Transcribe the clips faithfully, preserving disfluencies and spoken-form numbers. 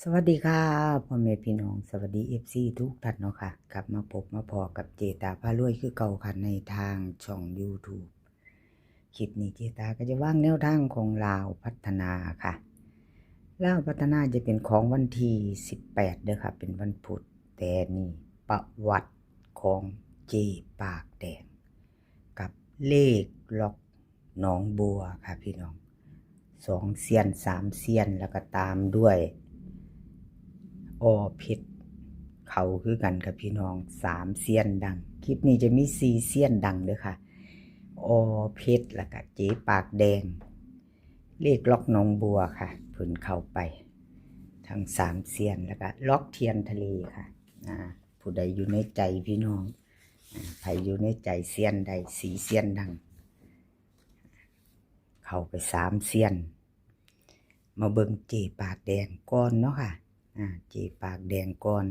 สวัสดีค่ะ พ่อแม่พี่น้อง สวัสดี เอฟซี ทุกท่านเนาะค่ะ กลับมาพบมาพ้อกับเจตาพารวยคือเก่าค่ะ ในทางช่อง YouTube คลิปนี้เจตาก็จะวางแนวทางของลาวพัฒนาค่ะ ลาวพัฒนาจะเป็นของวันที่ สิบแปด เด้อค่ะ เป็นวันพุธ แต่นี่ประวัติของเจปากแดง กับเลขล็อกหนองบัวค่ะพี่น้อง สองเซียน สามเซียน แล้วก็ตามด้วย อ.เพชร เขาคือกันค่ะพี่น้อง สามเซียนดัง คลิปนี้จะมีสี่เซียนดังเด้อค่ะ อ.เพชร แล้วก็เจปากแดง เลขล็อกหนองบัวค่ะ เพิ่นเข้าไป ทั้งสามเซียน แล้วก็ล็อกเทียนทะเลค่ะ อ่า ผู้ใดอยู่ในใจพี่น้อง อ่า ไผอยู่ในใจเซียนใด สี่เซียนดัง เข้าไปสามเซียน มาเบิ่งเจปากแดงก่อนเนาะค่ะ อ่า เจปากแดงก่อน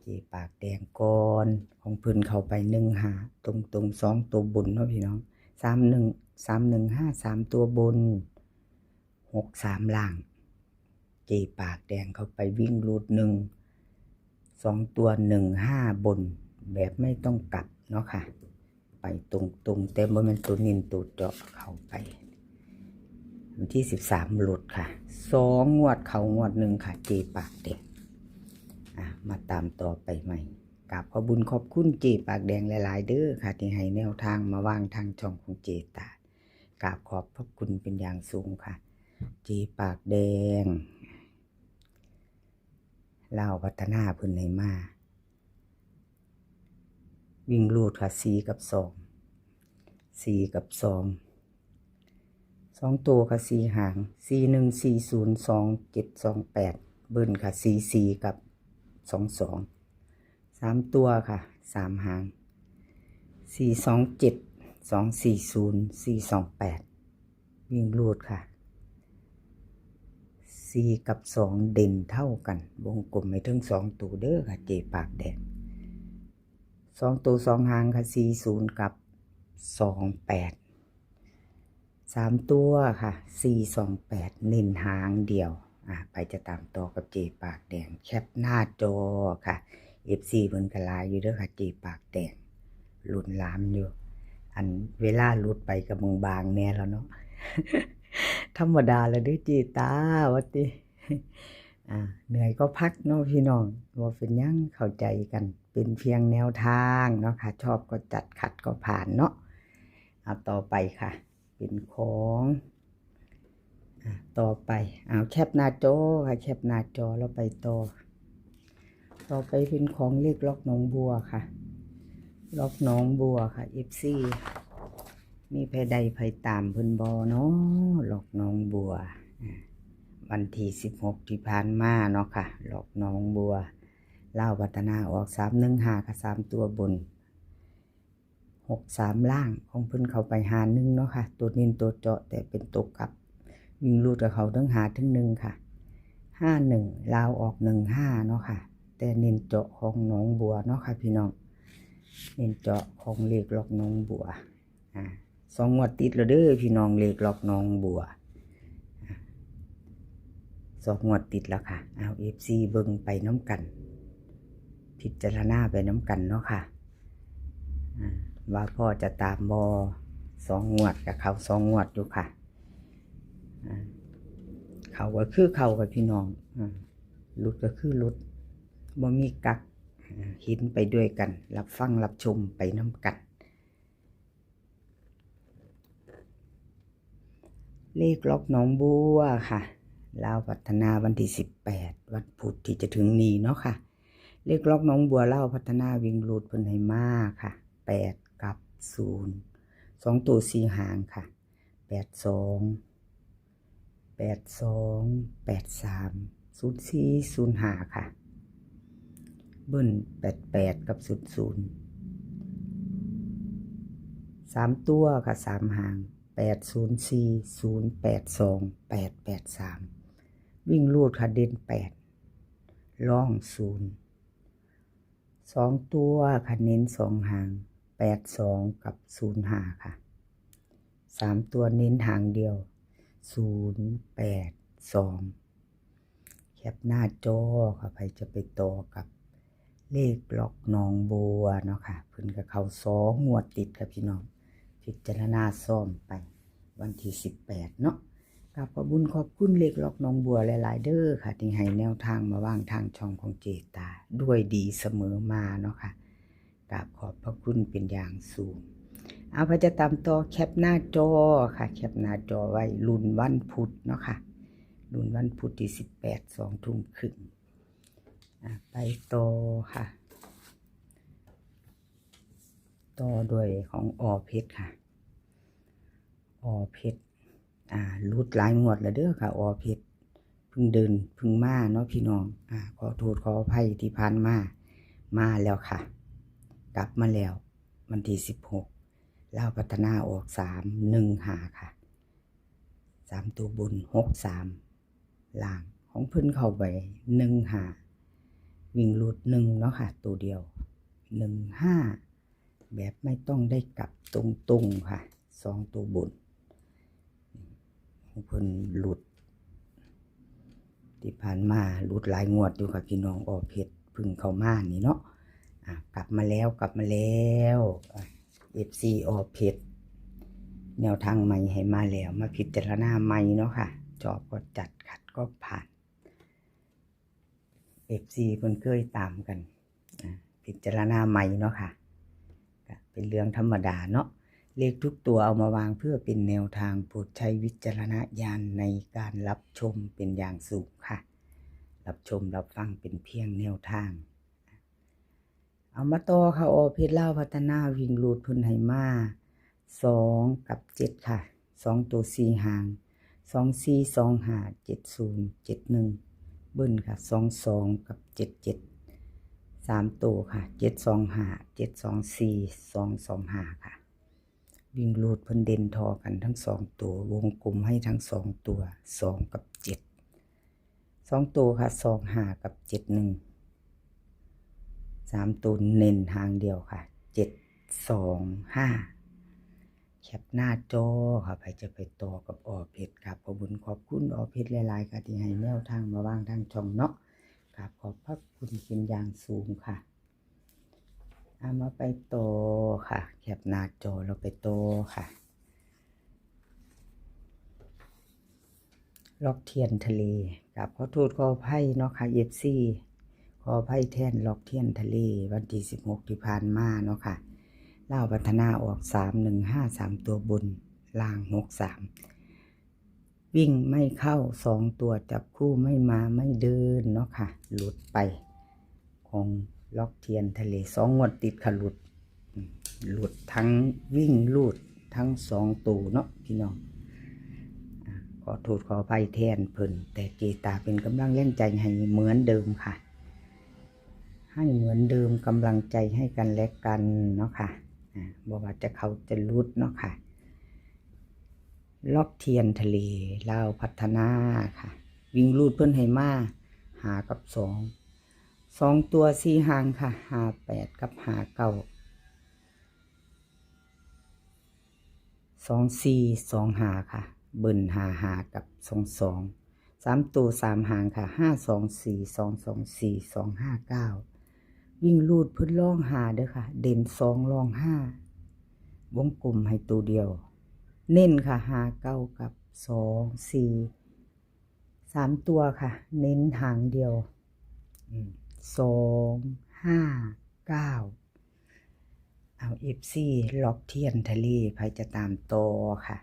เจปากแดงก่อน ของเพิ่นเข้าไป หนึ่งห้า ตรงๆ สองตัวบนเนาะพี่น้อง สามหนึ่ง สามหนึ่งห้า สามตัวบน หกสาม ล่าง เจปากแดงเข้าไปวิ่งรูดหนึ่ง สองตัว หนึ่งห้า บน แบบไม่ต้องกลับเนาะค่ะ ไปตรงๆ แต่บ่แม่นตัวเน้นตัวเจาะเข้าไป วันที่ สิบสาม หลุดค่ะ สองงวดเข้างวดหนึ่งค่ะ เจปากแดง อ่ะ มาตามต่อไปใหม่ กราบขอบบุญขอบคุณเจปากแดงหลายๆ เด้อค่ะ ที่ให้แนวทางมาวางทางช่องของเจตา กราบขอบพระคุณเป็นอย่างสูงค่ะ เจปากแดง ลาวพัฒนาเพิ่นให้มา วิ่งรูดค่ะ สี่ กับ สอง สี่ กับ สอง สองตัวค่ะ สี่ หาง สี่หนึ่ง สี่ศูนย์ สองเจ็ด สองแปด เบิ้ลค่ะ สี่สี่ กับ สองสอง สามตัวค่ะ สาม หาง สี่สองเจ็ด สองสี่ศูนย์ สี่สองแปด วิ่งรูดค่ะ สี่ กับ สอง เด่นเท่ากัน วงกลมให้ถึงสองตัวเด้อค่ะ เจปากแดง สองตัว สอง หางค่ะ สี่ศูนย์ กับ สองแปด สามตัวค่ะ สี่สองแปด เน้นหางเดียว อ่ะ ไปจะตามต่อกับเจปากแดง แคปหน้าจอค่ะ เอฟซี เพิ่นก็หลายอยู่เด้อค่ะ เจปากแดง ลุ้นหลายอยู่ อันเวลาหลุดไปก็บางๆ แน่แล้วเนาะ ธรรมดาละเด้อเจตา ว่าติ อ่า เหนื่อยก็พักเนาะพี่น้อง บ่เป็นหยัง เข้าใจกัน เป็นเพียงแนวทางเนาะค่ะ ชอบก็จัด ขัดก็ผ่านเนาะ เอาต่อไปค่ะ เป็นของ อ่ะ ต่อไป เอาแคปหน้าจอค่ะ แคปหน้าจอแล้วไปต่อ ต่อไปเป็นของเลขล็อกหนองบัวค่ะ ล็อกหนองบัวค่ะ เอฟซี มีไผได้ไผตามเพิ่นบ่เนาะ ล็อกหนองบัว อ่ะ วันที่ สิบหก ที่ผ่านมาเนาะค่ะ ล็อกหนองบัว ลาวพัฒนาออก สามหนึ่งห้า ค่ะ สามตัวบน หกสาม ล่าง ของเพิ่นเข้าไป ห้าหนึ่ง เนาะค่ะ ตัวเน้นตัวเจาะ แต่เป็นตัวกลับ วิ่งรูดกับเขาทั้งห้าทั้งหนึ่งค่ะ ห้าหนึ่ง ลาวออก หนึ่งห้า เนาะค่ะ แต่เน้นเจาะของหนองบัวเนาะค่ะพี่น้อง เน้นเจาะของเลขล็อกหนองบัว อ่า สองงวดติดแล้วเด้อพี่น้อง เลขล็อกหนองบัว อ่า สองงวดติดแล้วค่ะ เอา เอฟซี เบิ่งไปนำกัน พิจารณาไปนำกันเนาะค่ะ อ่า ว่าพ่อจะตามบ่ สองงวดกับเขาสองงวดอยู่ค่ะ อ่า เขาก็คือเขากับพี่น้อง อ่า หลุดก็คือหลุด บ่มีกัก อ่า เห็นไปด้วยกัน รับฟังรับชมไปนำกัน เลขล็อกหนองบัวค่ะ ลาวพัฒนาวันที่ สิบแปด วันพุธที่จะถึงนี้เนาะค่ะ เลขล็อกหนองบัว ลาวพัฒนา วิ่งรูดเพิ่นให้มาค่ะ แปด กับ ศูนย์ สองตัว สี่ หางค่ะ แปดสอง แปดสอง แปดสาม ศูนย์สี่ ศูนย์ห้า ค่ะ เบิ้ล แปดแปด กับ ศูนย์ศูนย์ สามตัวค่ะ สาม หาง แปดศูนย์สี่ ศูนย์แปดสอง แปดแปดสาม วิ่งรูดค่ะ เด่น แปด รอง ศูนย์ สองตัวค่ะ เน้น สอง หาง แปดสอง กับ ศูนย์ห้า ค่ะ สามตัวเน้นหางเดียว ศูนย์แปดสอง แคปหน้าจอค่ะ ไผจะไปต่อกับเลขล็อกหนองบัวเนาะค่ะ เพิ่นก็เข้าสองงวดติดค่ะพี่น้อง พิจารณาซ่อมไป วันที่สิบแปดเนาะ กราบขอบบุญขอบคุณเลขล็อกหนองบัวหลายๆเด้อค่ะ ที่ให้แนวทางมาวางทางช่องของเจตา ด้วยดีเสมอมาเนาะค่ะ กราบขอบพระคุณเป็นอย่างสูง เอา ไผจะตามต่อแคปหน้าจอค่ะ แคปหน้าจอไว้ ลุ้นวันพุธเนาะค่ะ ลุ้นวันพุธที่สิบแปด สองทุ่มครึ่ง อ่ะ ไปต่อค่ะ ต่อด้วยของอ.เพชรค่ะ อ.เพชร อ่า หลุดหลายงวดแล้วเด้อค่ะ อ.เพชร เพิ่งเดิน เพิ่งมาเนาะพี่น้อง อ่า ขอโทษขออภัยที่ผ่านมา มาแล้วค่ะ กลับมาแล้ว วันที่สิบหก ลาวพัฒนาออก สามหนึ่งห้า ค่ะ สามตัวบน หกสาม ล่าง ของเพิ่นเข้าไป หนึ่งห้า วิ่งหลุดหนึ่งเนาะค่ะ ตัวเดียว หนึ่งห้า แบบไม่ต้องได้กลับตรงๆค่ะ สองตัวบน ของเพิ่นหลุด ที่ผ่านมาหลุดหลายงวดอยู่ค่ะพี่น้อง อ.เพชร เพิ่งเข้ามานี่เนาะ อ่ะ กลับมาแล้ว กลับมาแล้ว อ่ะ เอฟซี อ.เพชร แนวทางใหม่ให้มาแล้ว มาพิจารณาใหม่เนาะค่ะ ชอบก็จัด ขัดก็ผ่าน เอฟซี เพิ่นเคยตามกัน อ่ะ พิจารณาใหม่เนาะค่ะ ก็เป็นเรื่องธรรมดาเนาะ เลขทุกตัวเอามาวางเพื่อเป็นแนวทาง โปรดใช้วิจารณญาณในการรับชมเป็นอย่างสูงค่ะ รับชมรับฟังเป็นเพียงแนวทาง เอามาต่อค่ะ อ.เพชร ลาวพัฒนา วิ่งหลุดเพิ่นให้มา สองกับเจ็ดค่ะ สองตัวสี่หาง สองสี่ สองห้า เจ็ดศูนย์ เจ็ดหนึ่ง เบิ้ลค่ะ สองสอง กับ เจ็ดเจ็ด สามตัวค่ะ เจ็ดสองห้า เจ็ดสองสี่ สองสองห้า ค่ะ วิ่งหลุดเพิ่นเด่นทอกันทั้งสองตัว วงกลมให้ทั้งสองตัว สองกับเจ็ด สองตัวค่ะ สองห้า กับ เจ็ดหนึ่ง สามตัวเน้นหางเดียวค่ะ เจ็ดสองห้า แคปหน้าจอค่ะ ไผจะไปต่อกับ อ.เพชร ครับ ขอบบุญขอบคุณ อ.เพชร หลายๆค่ะ ที่ให้แนวทางมาวางทางช่องเนาะ ครับ ขอบพระคุณเป็นอย่างสูงค่ะ เอามาไปต่อค่ะ แคปหน้าจอแล้วไปต่อค่ะ ล็อกเทียนทะเล กราบขอโทษขออภัยเนาะค่ะ เอฟซี ขออภัยแทนล็อกเทียนทะเล วันที่สิบหกที่ผ่านมาเนาะค่ะ ลาวพัฒนาออก สามหนึ่งห้า สามตัวบน ล่าง หกสาม วิ่งไม่เข้า สองตัวจับคู่ไม่มาไม่เดินเนาะค่ะ หลุดไป ของล็อกเทียนทะเล สองงวดติดค่ะ หลุด อืม หลุดทั้งวิ่งหลุดทั้งสองตัวเนาะพี่น้อง อ่า ขอโทษขออภัยแทนเพิ่น แต่เจตาเป็นกำลังแรงใจให้เหมือนเดิมค่ะ ให้เหมือนเดิม กำลังใจให้กันและกันเนาะค่ะ อ่า บ่ว่าจะเข้าจะหลุดเนาะค่ะ ล็อกเทียนทะเล ลาวพัฒนาค่ะ วิ่งหลุดเพิ่นให้มา ห้ากับสอง สองตัวสี่หางค่ะ ห้าแปด กับ ห้าเก้า สองสี่ สองห้า ค่ะ เบิ้ล ห้าห้า กับ สองสอง สามตัวสามหางค่ะ ห้าสองสี่ สองสองสี่ สองห้าเก้า วิ่งหลุดเพิ่นร่องห้าเด้อค่ะ เด่นสองร่องห้า วงกลมให้ตัวเดียว เน้นค่ะ ห้าเก้า กับ สองสี่ สามตัวค่ะ เน้นหางเดียว อืม สองห้าเก้า เอา เอฟซี ล็อกเทียนทะเล ไผจะตามต่อค่ะ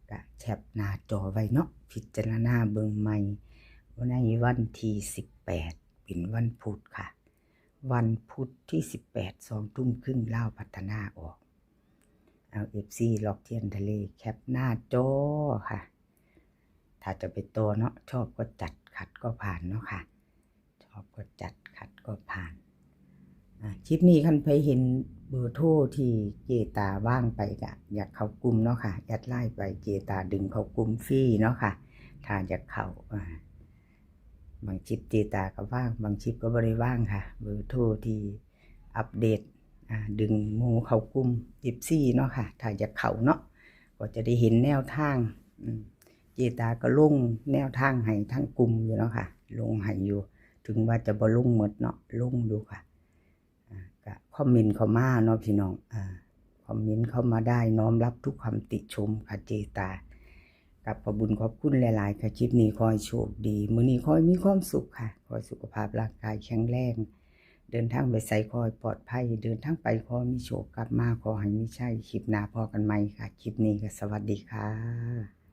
ก็แคปหน้าจอไว้เนาะ พิจารณาเบิ่งใหม่ ในวันที่สิบแปด เป็นวันพุธค่ะ วันพุธที่สิบแปด สองทุ่มครึ่ง ลาวพัฒนาออก เอา เอฟซี ล็อกเทียนทะเล แคปหน้าจอค่ะ ถ้าจะไปต่อเนาะ ชอบก็จัด ขัดก็ผ่านเนาะค่ะ ชอบก็จัด ขัดก็ผ่าน อ่า คลิปนี้คันไผเห็นเบอร์โทรที่เจตาวางไปก็อยากเข้ากลุ่มเนาะค่ะ แอดไลน์ไป เจตาดึงเข้ากลุ่มฟรีเนาะค่ะ ถ้าอยากเข้า อ่า บางคลิปเจตาก็วาง บางคลิปก็บ่ได้วางค่ะ เบอร์โทรที่อัปเดต อ่า ดึงหมู่เข้ากลุ่ม เอฟซี เนาะค่ะ ถ้าอยากเข้าเนาะ ก็จะได้เห็นแนวทาง อืม เจตาก็ลงแนวทางให้ทั้งกลุ่มอยู่เนาะค่ะ ลงให้อยู่ ถึงว่าจะบ่ลงหมดเนาะ ลงอยู่ค่ะ อ่า ก็คอมเมนต์เข้ามาเนาะพี่น้อง อ่า คอมเมนต์เข้ามาได้ น้อมรับทุกคำติชมค่ะเจตา กับขอบบุญขอบคุณหลายๆค่ะ คลิปนี้ขอให้โชคดี มื้อนี้ขอให้มีความสุขค่ะ ขอให้สุขภาพร่างกายแข็งแรง เดินทางไปไสขอให้ปลอดภัย เดินทางไปขอให้มีโชค กลับมาขอให้มีชัย คลิปหน้าพ้อกันใหม่ค่ะ คลิปนี้ก็สวัสดีค่ะ